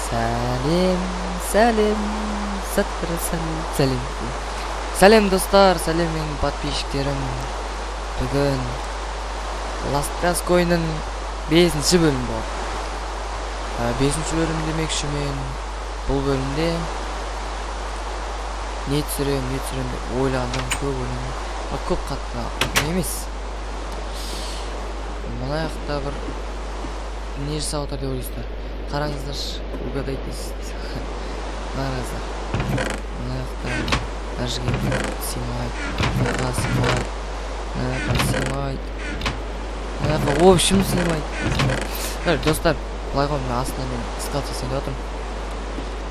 Сәлем, сәлем, сәлем. Сәлем достар, сәлем менің подписчиктерім. Бүгін Last Task ойынның 5-ші бөлімі болады. 5-ші бөлім демекші, мен бұл бөлімде не түсірем, не түсірем деп ойландым, көп ойландым. Бірақ көп қатты емес. Мына жақта бір не жасап отыр деп ойлайсыздар? Қараңыздаршы, угадайте. Қараңыздар. Мына жақта мына жерге сыймайды, мына жаққа сыймайды, мына жаққа сыймайды, мына жаққа в общем сыймайды. Достар, былай ғой, мына астына мен склад жасайын деп жатырмын.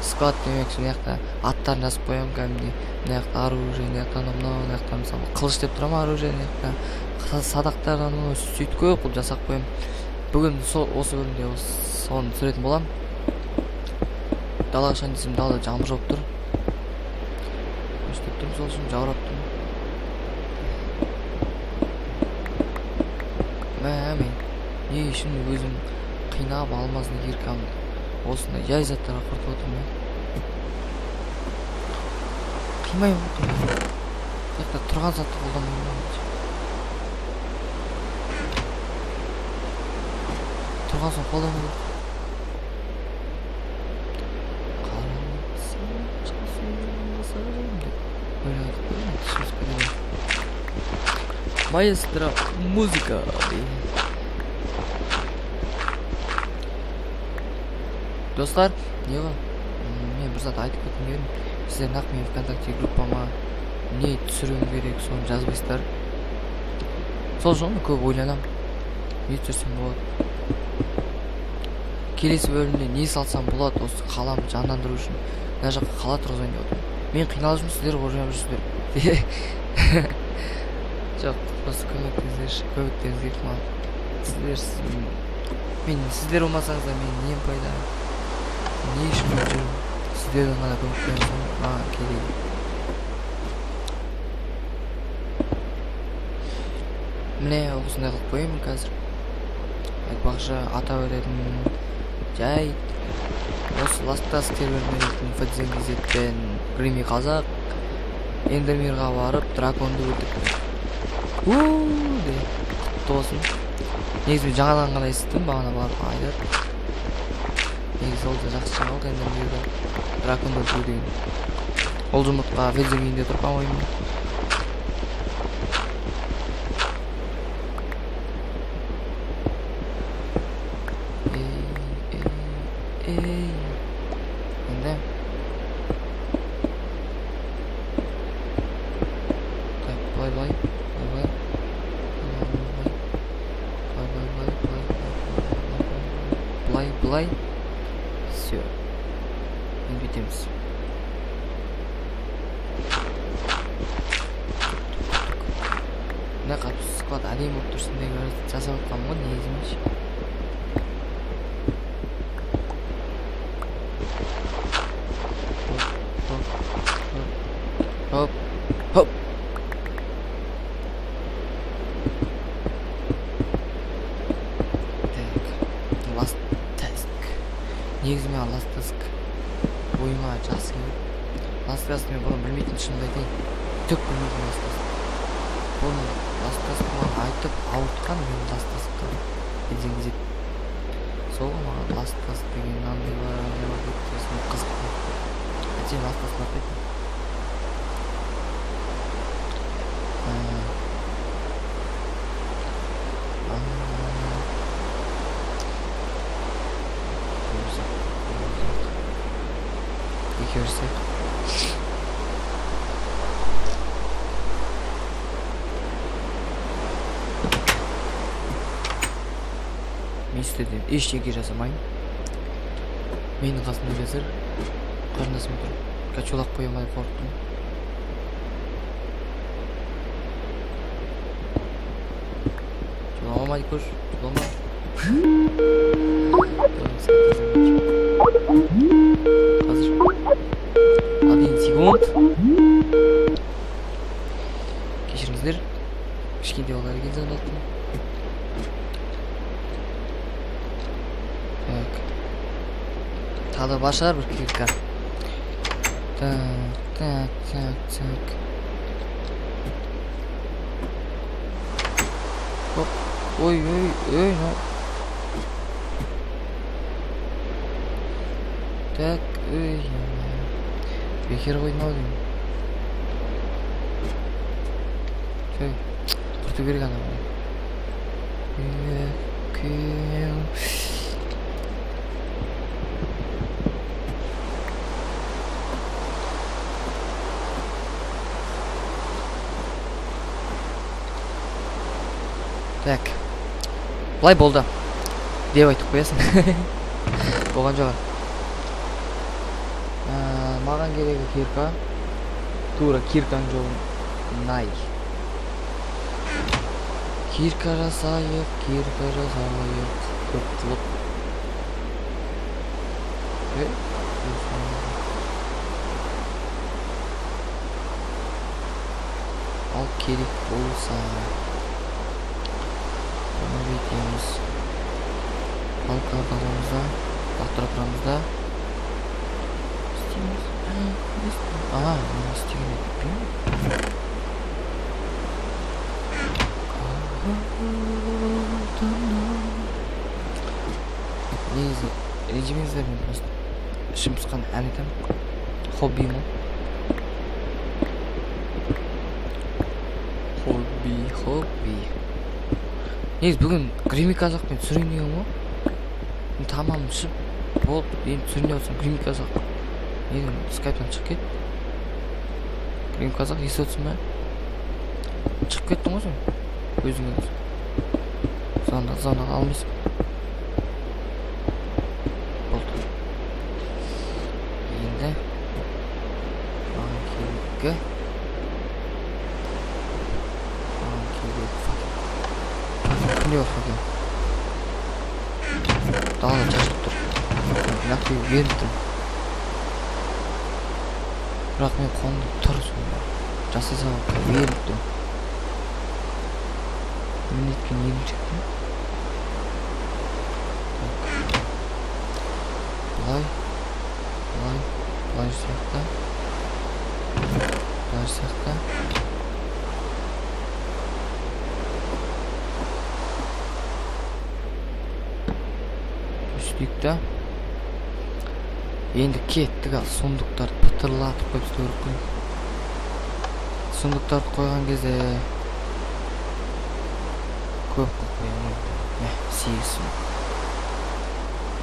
Склад демекші, мына жақта аттарын жазып қоямын кәдімгідей. Мына жақта оружие, мына жақта анау мынау, мына жақта мысалы қылыш деп тұра ма оружие, мына жақта садақтар, анау сөйтіп көп қылып жасап қоямын. Бүгін сол осы бөлімде соны түсіретін боламын. Далаға шығайын десем, далада жаңбыр жауып тұр. Өстіп тұрмын, сол үшін жаурап тұрмын. Мә, мен не үшін өзім қинап алмазный киркамды осындай жай заттарға құртып отырмын мен. Қимаймын ғой, қимаймын. Бұл жақта тұрған затты қолданбаймын. Тұрған соң қолдану керек. Маэстро музыка. Достар, не ғой? Мен бір зат айтып кеткім келген. Сіздер нақ менің ВКонтакте группама не түсіруім керек, соны жазбайсыздар. Сол үшін мен көп ойланамын. Не түсірсем болады? Келесі бөлімде не салсам болады осы қаламды жандандыру үшін? Мына жаққа қала тұрғызайын деп отырмын. Мен қиналып жүрмін, сіздер ойланып жүрсіздер. Жоқ, просто көмектесіңіздерші, көмектеріңіз керек маған. Сіздер, мен сіздер болмасаңыздар мен нем пайда? Не үшін мен жүрмін? Сіздердің ғана көмектеріңіз маған керек. Міне осындай қылып қоямын қазір. Айтпақшы, атап өтетін жай осы Last Task серверінен өтетін FZNGZ пен Грими Қазақ Эндермирға барып драконды өлтірді. Ууу де, құтты болсын. Негізі мен жаңадан ғана естідім, бағана барып айтады. Негізі ол да жақсы жаңалық, Эндермирді драконды өлтіру деген. Ол жұмыртқа FZNGZ-де тұр, по-моему. Ей, енді так, былай, былай, былай, былай, былай, былай, былай, былай, былай, былай, все, енді бүйтеміз. Мына склад әдемі болып тұрсын деген жасап жатқанмын ғой негізі ше. Хоп, хоп. Так, Last Task. Негізі маған Last Task ойыма жақсы келеді. Last Task мен бұрын білмейтін, шынымды айтайын. Түк білмейтін Last Task. Бұрын Last Task маған айтып ауыртқан мен Last Task'ты FZNGZ. Сол ғой маған Last Task деген мынандай бар, мынандай бар деп сосын қызық болды. Әйтеуір Last Task ұнатпайтын. Екеуі жасайық. Мен сіздерден ештеңе жасамаймын. Менің қасымда қазір қарындасым отыр. Качулап қоя ма деп қорықтым. Жолама, Майкош, жолама. Қазір. 1 секунд. Кешіріңіздер. Кішкентай балалар екен звондатты. Так. Тағы да бар шығар бір кирка. Так, так, так, так. Оп. Ой, ой, ой, ну. Так, ой, бекер қойдым ау деймін. Ой, құрту керек анау. Екеу. Так. Былай болды деп айтып қоясың. Болған жоқ. Маған керегі кирка. Тура кирканың жолын най. Кирка жасайық, кирка жасайық. Көп қылып. Е, ал керек болса бұны бүйтеміз. Палкаларды аламыз да, лақтыра тұрамыз да. Істейміз. А, мен істеген едім. Негізі ренжімеңіздер, мен просто ішім пысқан ән айтамын. Хоббиім ол. Хобби, хобби. Негізі бүгін Грими Казақпен түсірейін деген ғой. Мен тамағым ішіп болды, енді түсірейін деп отырсам, Грими Казақ неден скайптан шығып кетті. Грими Казақ, естіп отырсың ба? Шығып кеттің ғой сен. Өзің өзің. Звонда, звонда алмайсың. Болды. Енді маған керегі, маған керегі факел. Факел кімде бар, факел? Далада шашылып тұр. Нақты беріліп тұр. Бірақ мен қолымда тұр сонда. Жасай салып беріліп тұр. Мен неткен еріншекпін. Так. Былай, былай, былай жасайық та. Былай жасайық та. Үстейік та. Енді кеттік, ал сундуктарды пытырлатып қойып істеу керек қой. Сундуктарды қойған кезде көп қылып қоямын. Мә, 8 сундук.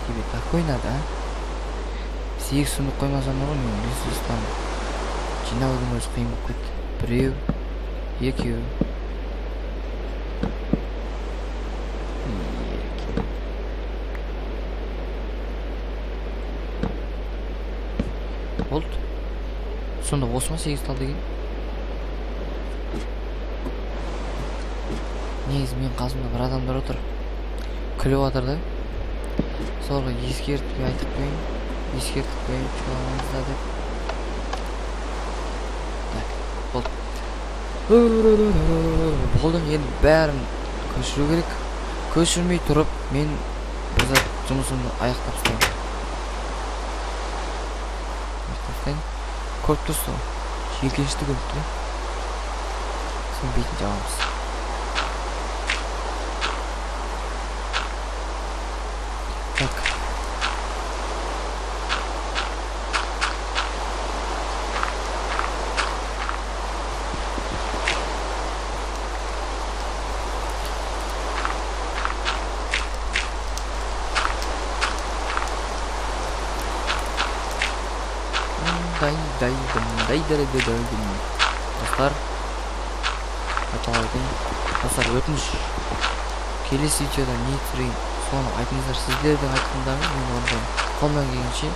Тебе такой надо, а? 8 сундук қоймасам бар ғой, мен ресурстан жинаудың өзі қиын болып кетті. Біреу, екеу. Екі. Болды. Сонда осы ма 8 тал деген? Негізі менің қасымда бір адамдар отыр. Күліп жатыр да. Соларға ескертіп айтып қояйын. Ескертіп қояйын, жыламаңыздар деп. Так, болды. Болды, енді бәрін көшіру керек. Көшірмей тұрып, мен бір зат жұмысымды аяқтап тастаймын. Аяқтап тастайын. Көріп тұрсыз ғой. Жиіркенішті көріп тұр. Соның бетін жабамыз. Так. Дай, дай, дым, дай, дай, дай, дай, дым. Достар, қайталап айтайын. Достар, өтініш. Келесі видеода не түсірейін, соны айтыңыздар. Сіздердің айтқандарыңыз мен орындаймын. Қолымнан келгенше.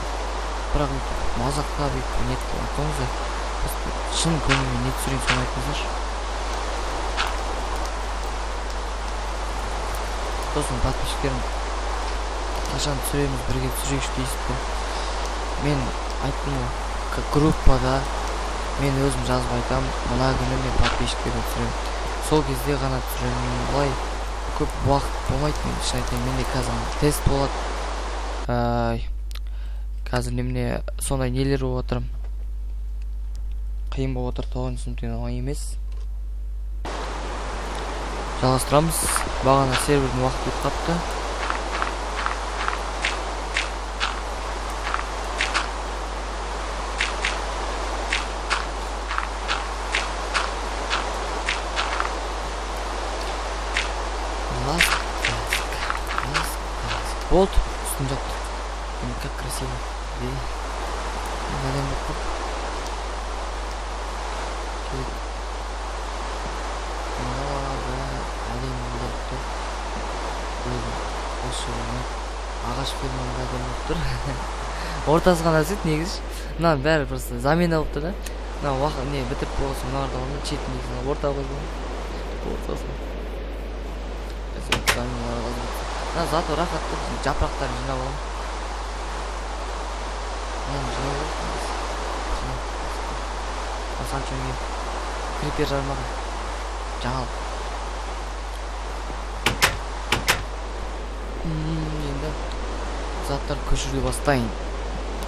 Бірақ өйтіп мазақтап өйтіп не етіп айтпаңыздар. Просто шын көңілмен не түсірейін, соны айтыңыздаршы. Сосын подписчиктерім қашан түсіреміз, бірге түсірейікші дейсіздер. Мен айттым ғой, группада мен өзім жазып айтамын, мына күні мен подписчиктермен түсіремін. Сол кезде ғана түсіремін. Былай көп уақыт болмайды, мен шын айтайын, менде қазір тест болады. Қазір немене сондай нелер болып отыр. Қиын болып отыр, 9 сынып деген оңай емес. Жалғастырамыз. Бағана сервердің уақыты өтіп қапты. Last task. Last task. Болды, үстін жаптық. Енді как красиво. Әдемі болып қалды. Әдемі болып тұр. Осы ағаш ферманың әдемі болып тұр. Ортасы ғана өседі негізі. Мынаның бәрі просто замена болып тұр да. Мына уақыт не бітіріп болған соң мыналарды аламын да, шетін негізі ортаға қойып қоямын. Ортасына. Мына зато рахат та, жапырақтарын жинап аламын. Мынаны жинау керек негізі. Жинау. Санчо мен крипер жармаған. Жаңалық. Енді заттар көшіруге бастайын.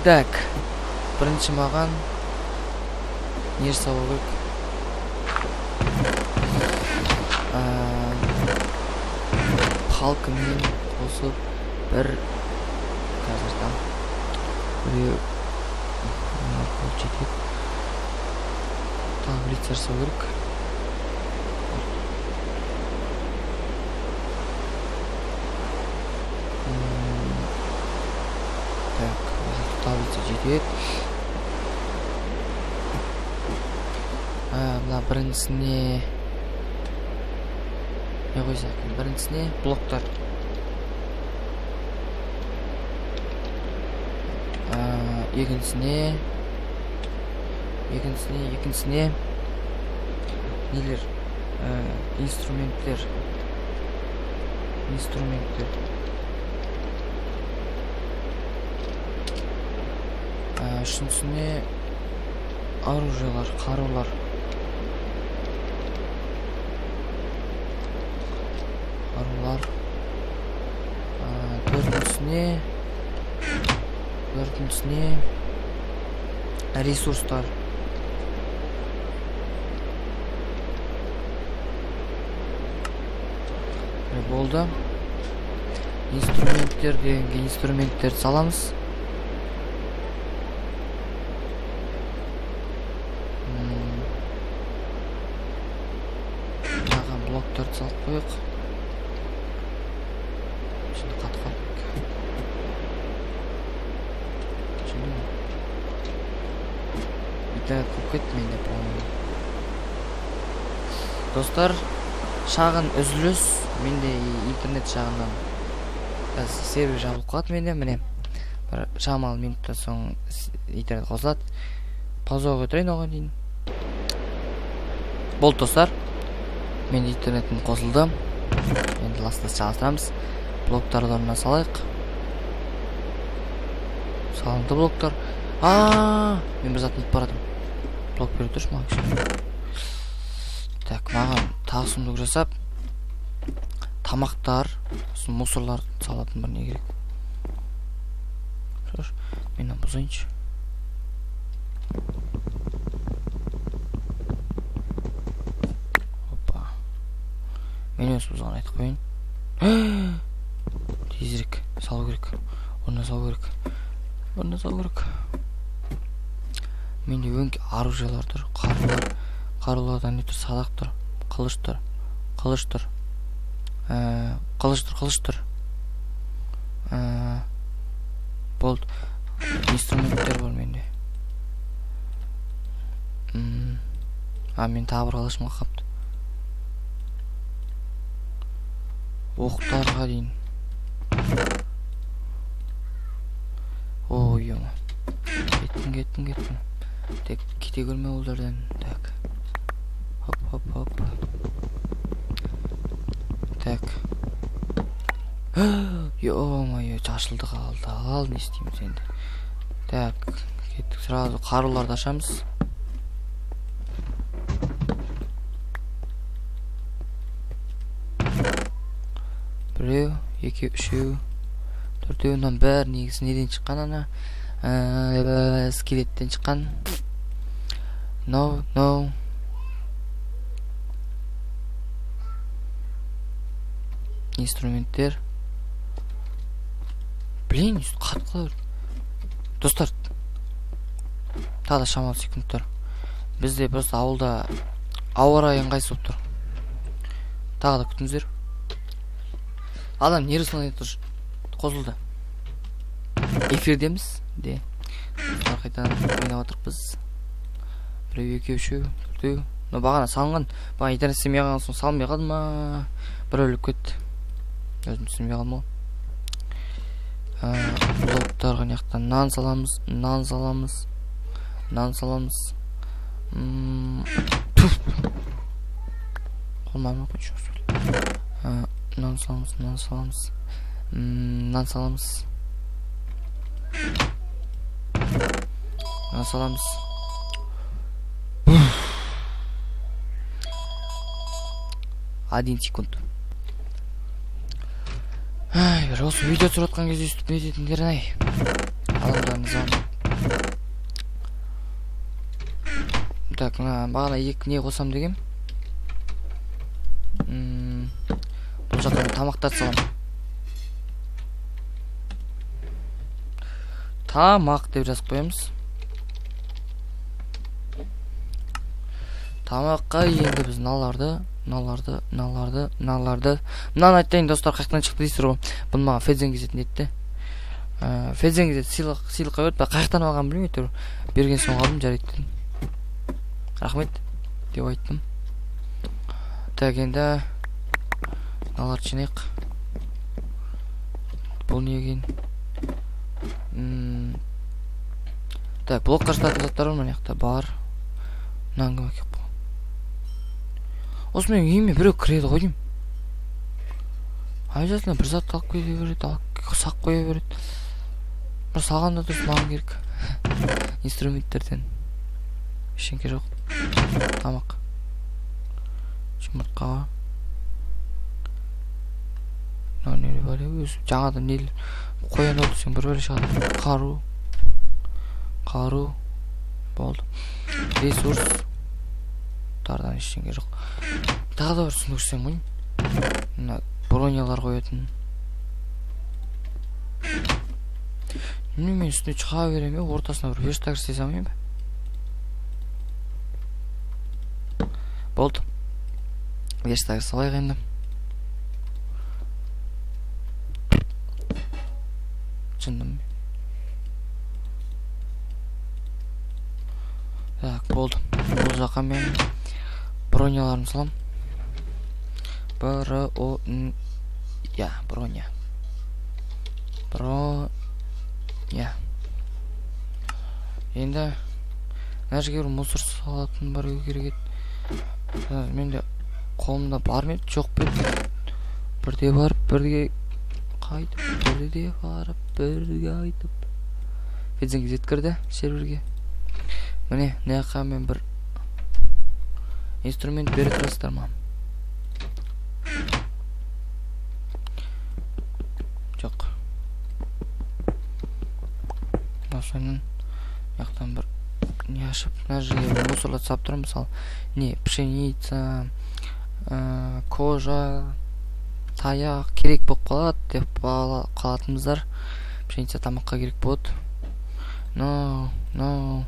Так, бірінші маған не жасау керек? Палкамен қосып бір қазір там біреу жетеді. Таблица жасау керек. Так, таблица жетеді. Мына біріншісіне не қойсақ екен? Біріншісіне блоктар. Екіншісіне нелер? Инструменттер. Инструменттер. Үшіншісіне оружиелар, қарулар. Қарулар. Төртіншісіне ресурстар. Болды. Инструменттер дегенге инструменттерді саламыз. Мынаған блоктарды салып қояйық. Şimdi қатып қалдық. Şimdi интернет болып кетті менде, по-моему. Достар, шағын үзіліс. Менде интернет жағынан қазір сервер жабылып қалады менде. Міне бір шамалы минуттан соң интернет қосылады. Паузаға отырайын оған дейін. Болды, достар, менде интернетім қосылды. Енді ластас жалғастырамыз. Блоктарды орнына салайық. Салынды блоктар. Мен бір зат ұмытып баратырмын. Блок бере тұршы маған кішкене. Так, маған тағы сундук жасап, тамақтар, сосын мусорлар салатын бір не керек. Хорошо, мен мынаны бұзайыншы. Опа. Мен өз бұзған айтып қояйын. Тезірек салу керек. Орнына салу керек. Орнына салу керек. Менде өңкей оружиелар тұр, қарулар. Қарулардан не тұр? Садақ тұр, қылыш тұр, қылыш тұр. Қылыш тұр, қылыш тұр. Болды. Инструменттер бар менде. Мен тағы бір қылышым қалыпты. Оқтарға дейін. Ой, ё-ма. Кеттім, кеттім, кеттім. Тек кете көрме ол жерден. Так. Хоп, хоп, хоп. Так. Ё-моё, шашылды қалды. Ал, не істейміз енді? Так, кеттік. Сразу қаруларды ашамыз. Біреу, екі, үшеу, төртеу. Мынаның бәрі негізі неден шыққан ана? Скелеттен шыққан. No, no. Инструменттер. Блин, қатып қала берді. Достар, тағы да шамалы секундтар. Бізде просто ауылда ауа райы ыңғайсыз болып тұр. Тағы да күтіңіздер. Адам нервысынан тұр. Қосылды. Эфирдеміз де. Достар, қайтадан ойнап жатырмыз. Біреу, екеу, үшеу, төртеу. Но бағана салынған, бағана интернет істемей қалған соң салынбай қалды ма? Бір өліп кетті. Өзім түсінбей қалдым ғой. Блоктарға мына жақтан нан саламыз, нан саламыз, нан саламыз. Қолыма алмай қойшы. Нан саламыз, нан саламыз, нан саламыз, нан саламыз. Один секунд. Ай, бір осы видео түсіріп жатқан кезде өйстіп не ететіндерін ай. Адамдардың звондап. Так, мына бағана екі не қосам дегем. Бұл жаққа мен тамақтар саламын. Тамақ деп жазып қоямыз. Тамаққа енді біз мыналарды, мыналарды, мыналарды, мыналарды. Мынаны айтайын, достар, қаяқтан шықты дейсіздер ғой. Бұны маған Федзен кезетін еді де. Федзен кезет сыйлыққа берді. Бірақ қаяқтан алғанын білмей әйтеуір. Берген соң алдым, жарайды дедім. Рахмет деп айттым. Так, енді мыналарды жинайық. Бұл не екен? Так, блокқа жататын заттар бар мына жақта бар. Мынаны кім әкеліп қойған? Осы менің үйіме біреу кіреді ғой деймін. Обязательно бір затты алып кете береді, алып сақ қоя береді. Бір салған да дұрыс, маған керек. Инструменттерден ештеңке жоқ. Тамақ. Жұмыртқа. Мынау не бар еді? Өзі жаңадан нелер қоян болды десең бір бәле шығады. Қару. Қару. Болды. Ресурс. Тардан ештеңе жоқ. Тағы да бір сундук істеймін ғой. Мына бронялар қоятын. Міне мен үстіне шыға беремін, ортасына бір верстак жасай салмайын ба? Болды. Верстак салайық енді. Жындым. Так, болды. Бұл жаққа мен броняларын салам. Б, Р, О, Н, Я, броня. Броня. Енді мына жерге бір мусор салатын бар керек еді. Менде қолымда бар ма еді, жоқ па еді? Бірде барып, бірге қайтып, бірде барып, бірге қайтып. Федзен кезет кірді серверге. Міне, мына жаққа мен бір инструмент бере тұрасыздар ма? Жоқ. Осының жақтан бір не ашып, мына жерге бір мусорларды салып тұрамын, мысалы, не, пшеница, кожа, таяқ керек болып қалады деп қалатынбыздар. Пшеница тамаққа керек болады. Но, но,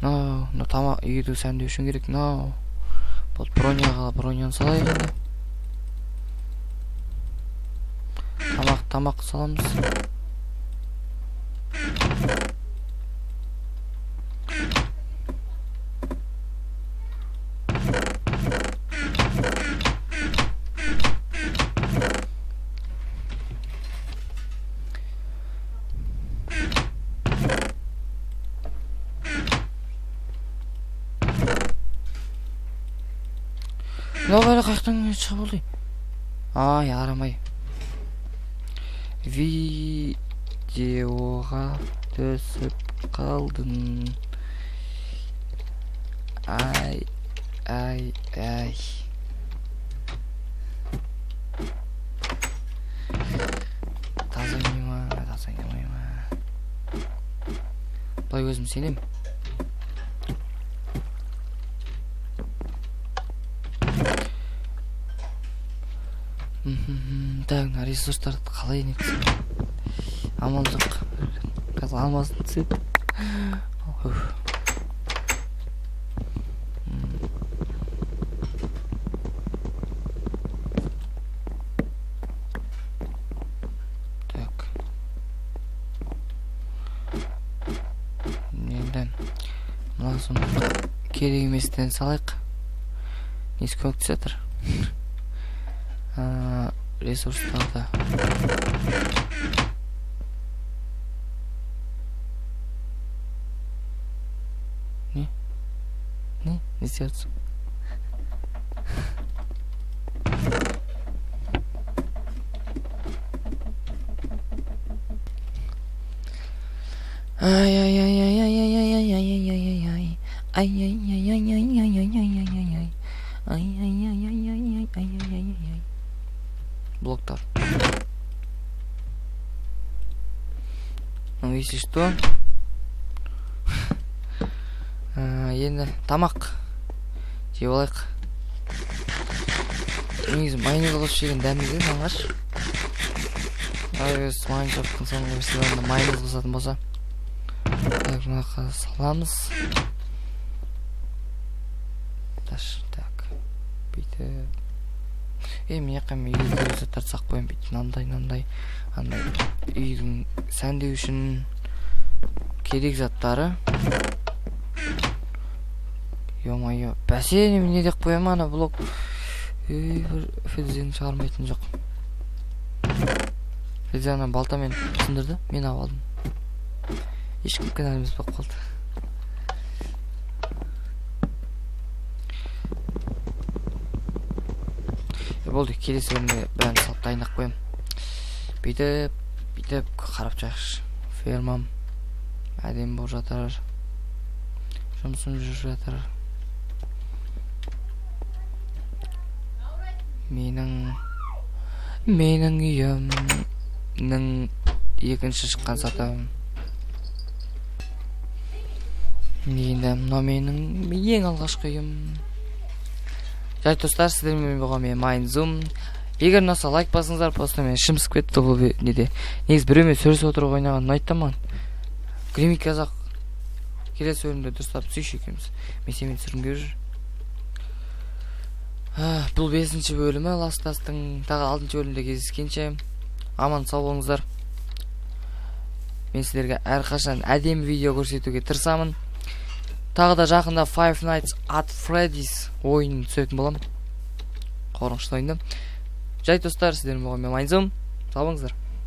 но, но тамақ үйді сәндеу үшін керек. Но. Болды, броняға броняны салайық енді. Тамақ саламыз. Мынау бәрі қаяқтан шығып болды? Ай, арамай. Видеоға түсіп қалдым. Ай, ай, ай. Таза ойнай ма, таза ойнамай ма? Былай өзім сенем. Так, мына ресурстарды қалай нетсем? Амал жоқ. Қазір алмасын түседі. Уф. Так. Енді мына сундукқа керек еместен салайық. Несі көмектесіп жатыр? Ресурстарды. Не? Не? Не істеп жатырсың? Ай ай ай ай ай ай ай ай ай ай ай ай. Ай ай ай ай ай ай ай ай ай ай ай. Ай ай ай ай ай ай ай ай ай ай. Блоктар. Ну, если что. Енді тамақ жеп алайық. Негізі майонез қосып жеген дәмді де маңғаш. Ай, өз Майнкрафттың соңғы версияларында майонез қосатын болса. Так, мына жаққа саламыз. Таш, так. Бүйтіп. Мен жаққа мен үйге керек заттарды салып қоямын. Бүйтіп мынандай, мынандай, андай үйдің сәндеу үшін керек заттары. Ё-моё, бәсе, не деп қоямын ана блок. Ей, бір федзені шығармайтын жоқ. Федзе ана балтамен сындырды, мен алып алдым. Ешкім кінәлі емес болып қалды. Болды, келесі бөлімде бәрін салып дайындап қоямын. Бүйтіп, бүйтіп қарап шығайықшы. Фермам әдемі болып жатыр. Жұмысым жүріп жатыр. Менің үйімнің екінші шыққан сатым. Енді мынау менің ең алғашқы үйім. Жарайды, достар, сіздермен болған мен Майнзум. Егер ұнаса лайк басыңыздар, просто мен ішім пысып кетті бұл неде. Негізі біреумен сөйлесіп отырып ойнаған ұнайды да маған. Гримик казах. Келесі бөлімде дұрыстап түсейікші екеуміз. Мен сенімен түсіргім келіп жүр. Бұл 5-ші бөлімі Ластастың. Тағы 6-шы бөлімде кездескенше аман сау болыңыздар. Мен сіздерге әрқашан әдемі видео көрсетуге тырысамын. Тағы да жақында Five Nights at Freddy's ойынын түсіретін боламын. Қорқынышты ойынды. Жай достар, сіздермен болған мен Майнзум. Сау болыңыздар.